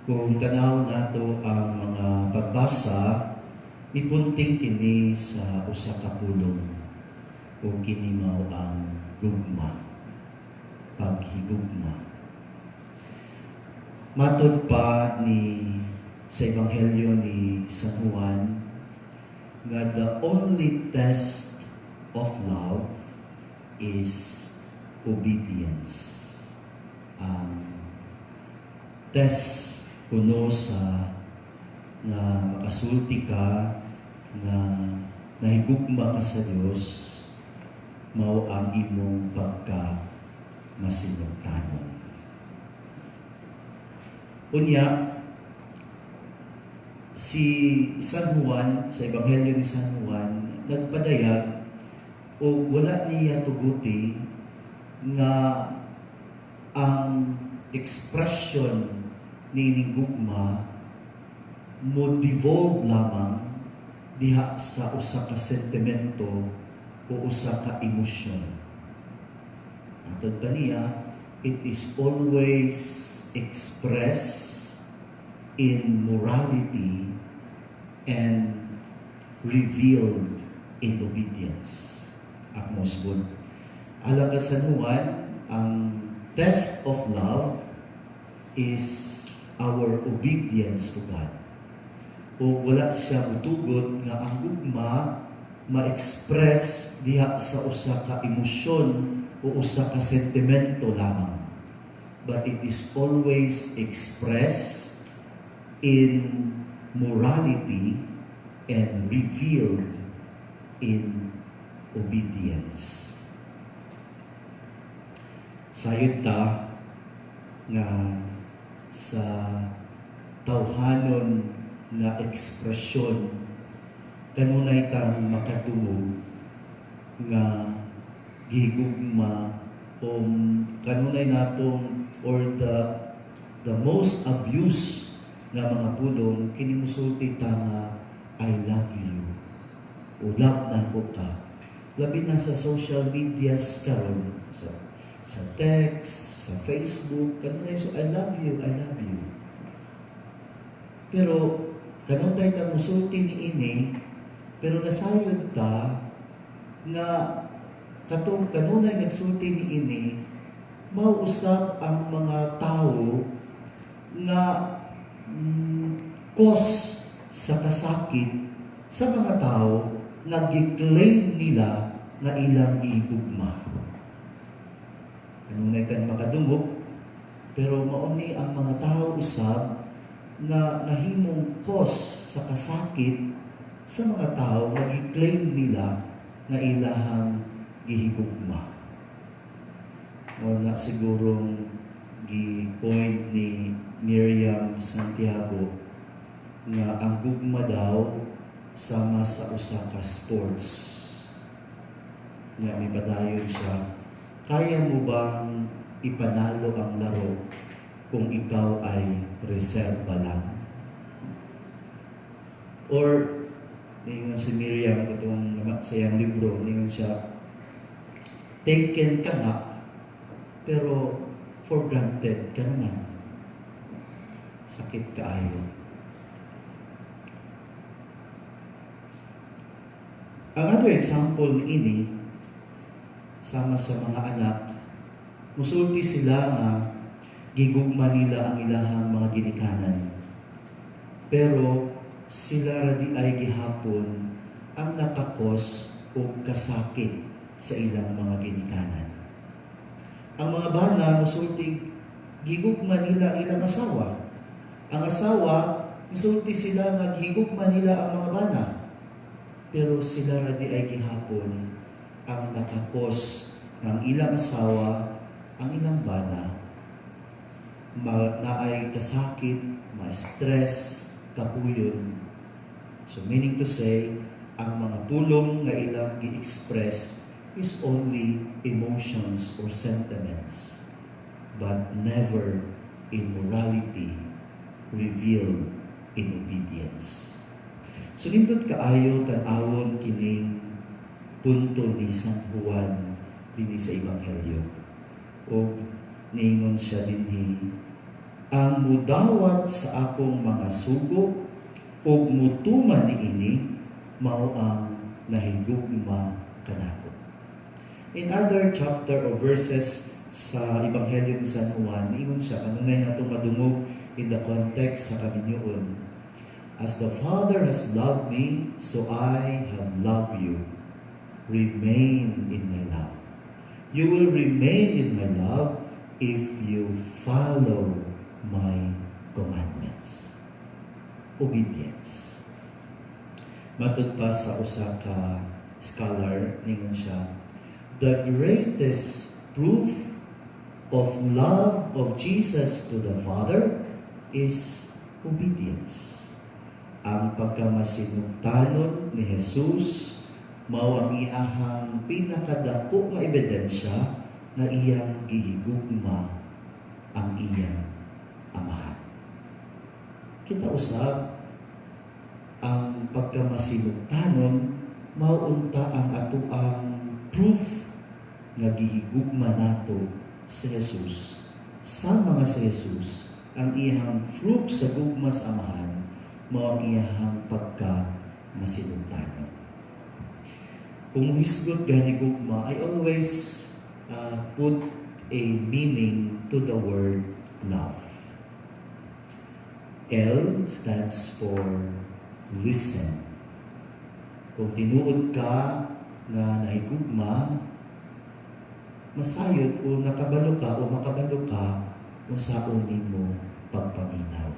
Kung tanaw nato ang mga pagbasa, mipunting kini sa usa ka pulong ug kini mao ang gugma, paghigugma. Matod pa ni sa Ebanghelyo ni San Juan nga the only test of love is obedience. Ang test kuno sa nga makasulti ka nga nahigugma ka sa Dios mao ang imong pagka masinugtanon. Unya, si San Juan, sa Ebanghelyo ni San Juan, nagpadayag o wala niya tuguti nga ang expression niining gugma mo devolve lamang diha sa usa ka sentimento o usa ka emosyon. Matod pa niya, it is always expressed in morality and revealed in obedience. Ako mosbud. Alang kang San Juan, ang test of love is our obedience to God. O wala siya mutugot nga ang gugma ma-express diha sa usa ka emosyon o usa ka sentimento lamang. But it is always expressed in morality and revealed in obedience. Sayod ta nga sa tawhanon nga ekspresyon kanunay tang makadungog nga gigugma o kanunay natong or the most abuse nga mga pulong kini musulti ta nga "I love you" o "Love nako ka," labi na sa social medias karon, sa text, sa Facebook, kanunay so "I love you, I love you." Pero kanunay ta musulti ni ini, pero nasayod ta nga katong kanunay nagsulti ni ini mauusab ang mga tao nga cause sa kasakit sa mga tao nga gi-claim nila nga ilang gigugma. Kanunay tang makadungog, pero mao ni ang mga tao usab nga nahimong cause sa kasakit sa mga tao nga gi-claim nila nga ilahang gihigugma. Mao na sigurong gi-coin ni Miriam Santiago nga ang gugma daw sama sa usa ka sports, nga mipadayon siya, kaya mo bang ipanalo ang laro kung ikaw ay reserva lang? Or ningon si Miriam katong sa iyang libro, ningon siya, taken ka nga pero for granted ka naman. Sakit kaayo. Ang other example ni ini, sama sa mga anak, musulti sila nga gigugma nila ang ilahang mga ginikanan. Pero sila ra di ay gihapon ang naka-cause og kasakit sa ilang mga ginikanan. Ang mga bana musulti gigugma nila ang ilang asawa. Ang asawa musulti sila nga gigugma nila ang mga bana. Pero sila ra di ay gihapon ang naka-cause ng ilang asawa, ang ilang bana, naay kasakit, ma-stress, kapuyon. So meaning to say, ang mga pulong nga ilang gi-express is only emotions or sentiments, but never in morality revealed in obedience. So nindot kaayo tan-awon kining punto ni San Juan dinhi sa Ebanghelyo. Og niingon siya dinhi, Ang mudawat sa akong mga sugo ug mutuman niini, mao ang nahigugma kanako." In other chapter or verses sa Ebanghelyo ni San Juan, ingon siya, kanunay natong madungog in the context sa kaminyoon, "As the Father has loved me, so I have loved you. Remain in my love. You will remain in my love if you follow my commandments." Obedience. Matud pa sa usa ka scholar, ningon siya, "The greatest proof of love of Jesus to the Father is obedience." Ang pagkamasinugtanon ni Jesus mao ang iyahang pinakadako nga ebidensya nga iyang gihigugma ang iyang Amahan. Kita usab, ang pagkamasinugtanon mao unta ang atoang proof nga gihigugma nato si Jesus. Sama nga si Jesus, ang iyang proof sa gugma sa Amahan mao ang iyang pagka masinugtanon. Kung hisgot gani gugma, I always put a meaning to the word love. L stands for listen. Kung tinuod ka nga nahigugma, masayod o nakabalo ka o makabalo ka unsaon nimo pagpaminaw.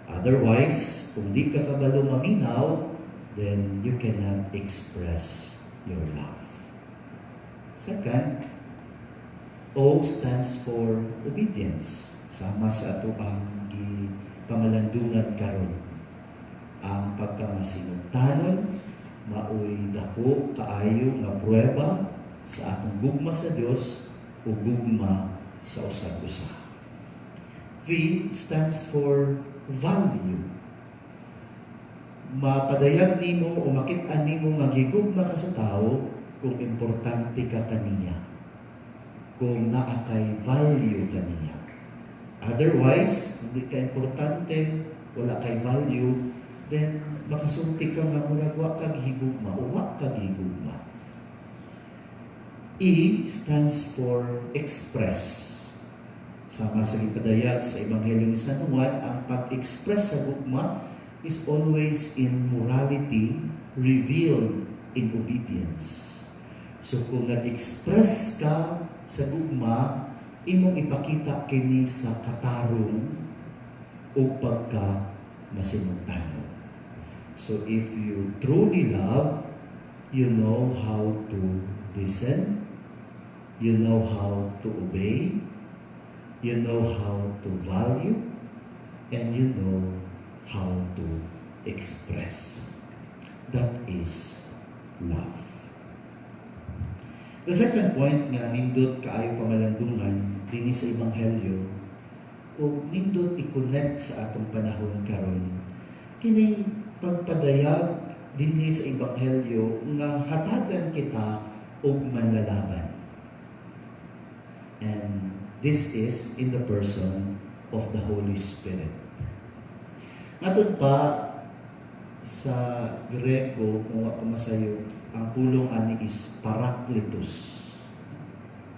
Otherwise, kung di ka kabalo maminaw, then you cannot express your love. Second, O stands for obedience. Sama sa ato ang pamalandungan karon. Ang pagkamasinugtanon maoy dako kaayo nga pruweba sa atong gugma sa Dios o gugma sa usag-usa. V stands for value. Mapadayag nimo o makit-an nimo nga gigugma ka sa tao kung importante ka kaniya. Kung naa kay value kaniya. Otherwise, hindi ka importante, wala kay value, then makasulti ka nga murag wa ka gihigugma o wa ka gihigugma. E stands for express. Sama sa gipadayag sa Ebanghelyo ni San Juan, ang pag-express sa gugma is always in morality revealed in obedience. So kung nag-express ka sa gugma, imong ipakita kini sa katarong o pagka masinugtanon. So if you truly love, you know how to listen, you know how to obey, you know how to value, and you know how to express. That is love. The second point nga nindot kaayo pamalandungan dinhi sa Ebanghelyo ug nindot i-connect sa atong panahon karon, kining pagpadayag dinhi sa Ebanghelyo nga hatagan kita og manlalaban. And this is in the person of the Holy Spirit. Matud pa sa Greko, kung wa ko masayo, ang pulong ani is Parakletos.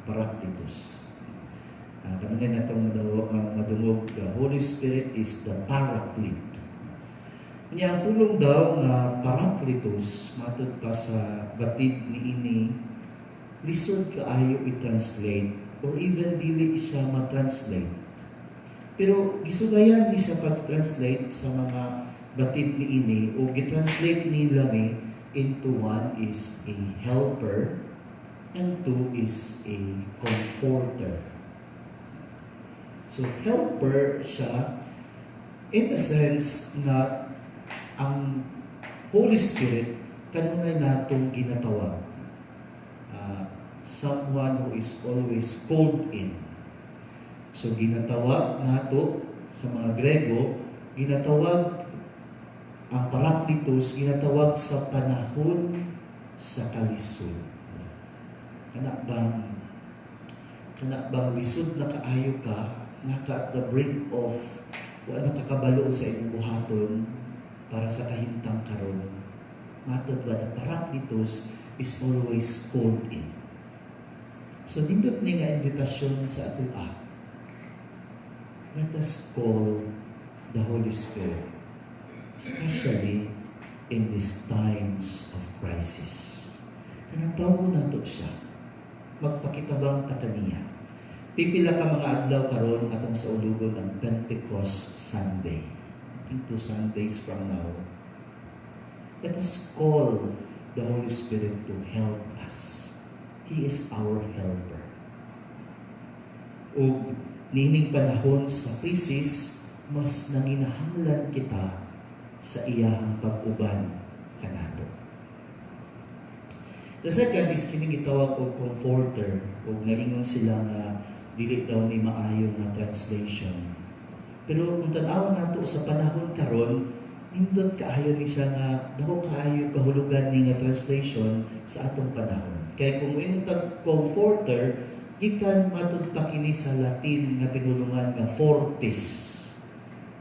Parakletos. Kanunay natong madungog, the Holy Spirit is the Paraclete. Nya ang pulong daw nga Parakletos, matud pa sa batid niini, lisod kaayo i-translate or even dili siya ma-translate. Pero gisugayan ni siya pag-translate sa mga batid niini o gitranslate nila ni into one is a helper and two is a comforter. So helper siya in the sense na ang Holy Spirit kanunay natong ginatawag. Someone who is always called in. So ginatawag nato sa mga Grego, ginatawag ang Parakletos, ginatawag sa panahon sa kalisod. Kana bang lisod na kaayo ka, Naa ka at the brink of wa na ka kabalo sa imong buhaton para sa kahimtang karon. Matod ba, the Paracletus is always called in. So nindot ni nga invitasyon sa atoa. Let us call the Holy Spirit, especially in these times of crisis. Kanang tawgon nato siya. Magpakitabang ta kaniya. Pipila ka mga adlaw karon, atong saulugon ang Pentecost Sunday. I think 2 Sundays from now. Let us call the Holy Spirit to help us. He is our helper. Ug niining panahon sa krisis, mas nanginahanglan kita sa iyahang pag-uban kanato. The second is kining gitawag og comforter, ug naingon sila nga dili daw ni maayo nga translation. Pero kung tan-awon nato sa panahon karon, nindot kaayo ni siya nga dako kaayo kahulugan ni nga translation sa atong panahon. Kay kung moingon tag comforter, gikan matud pa kini sa Latin nga pinulungan nga fortis.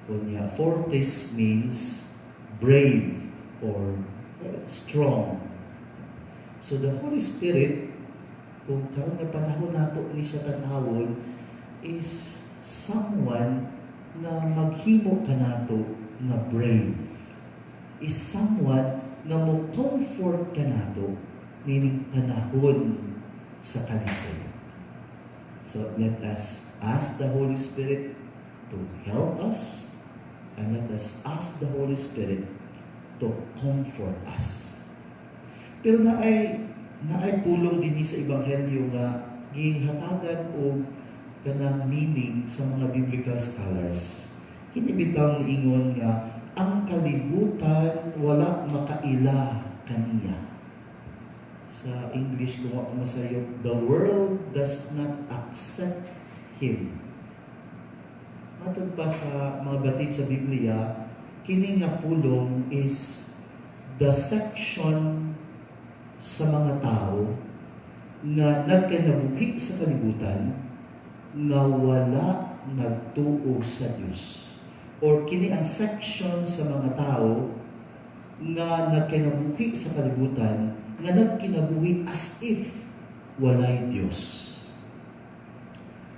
Unya, fortis means brave or, well, strong. So the Holy Spirit, kung karon nga panahon nato ni siya tan-awon, is someone nga maghimo kanato nga brave. Is someone nga mo comfort kanato nining panahon sa kalisod. So let us ask the Holy Spirit to help us and let us ask the Holy Spirit to comfort us. Pero naay pulong dinhi sa ebanghelyo nga gihatagan og kanang meaning sa mga biblical scholars. Kini bitang niingon nga ang kalibutan wala makaila kaniya. Sa English, kung ako masayop, "The world does not accept him." Matod pa sa mga batid sa Biblia, kini nga pulong is the section sa mga tao nga nagkanabuhi sa kalibutan nga wala nagtuo sa Dios. Or kini ang section sa mga tao nga nagkinabuhi sa kalibutan nga nagkinabuhi as if walay Dios.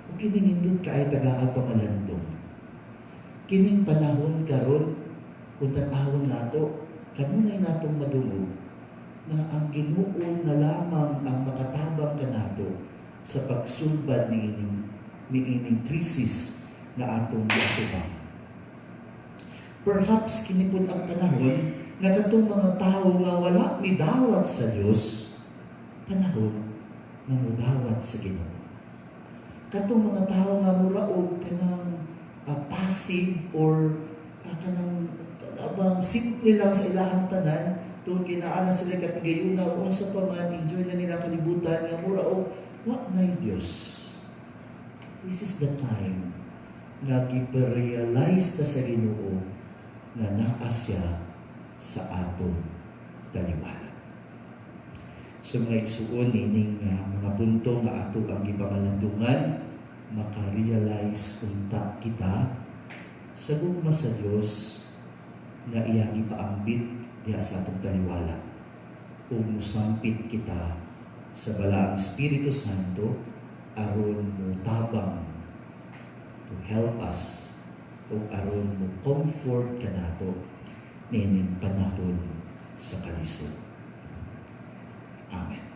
O kini nindot kaayo tagaag pamalandong. Kining panahon karon, kung tan-awon nato, kanunay natong madungog na ang Ginoo na lamang ang makatabang kanato sa pagsulbad niining krisis nga atong giatubang. Perhaps kini pud ang panahon nga katong mga tao nga wala midawat sa Dios, panahon nga mudawat sa Ginoo. Katong mga tao nga mura og kanang passive or kanang abang simple lang sa ilahang tanan tungod kay naa na sila katigayuna o unsa pa man, enjoy na nila kalibutan nga mura og wa nay Dios. This is the time nga gipa-realize ta sa Ginoo nga naa siya sa atong taliwala. So mga igsuon, nining mga punto nga ato ang gipamalandungan, maka-realize unta kita sa gugma sa Dios nga iyang gipaambit diha sa atong taliwala ug musampit kita sa Balaang Espiritu Santo aron mo tabang to help us ug aron mo comfort kanato niining panahon sa kalisod. Amen.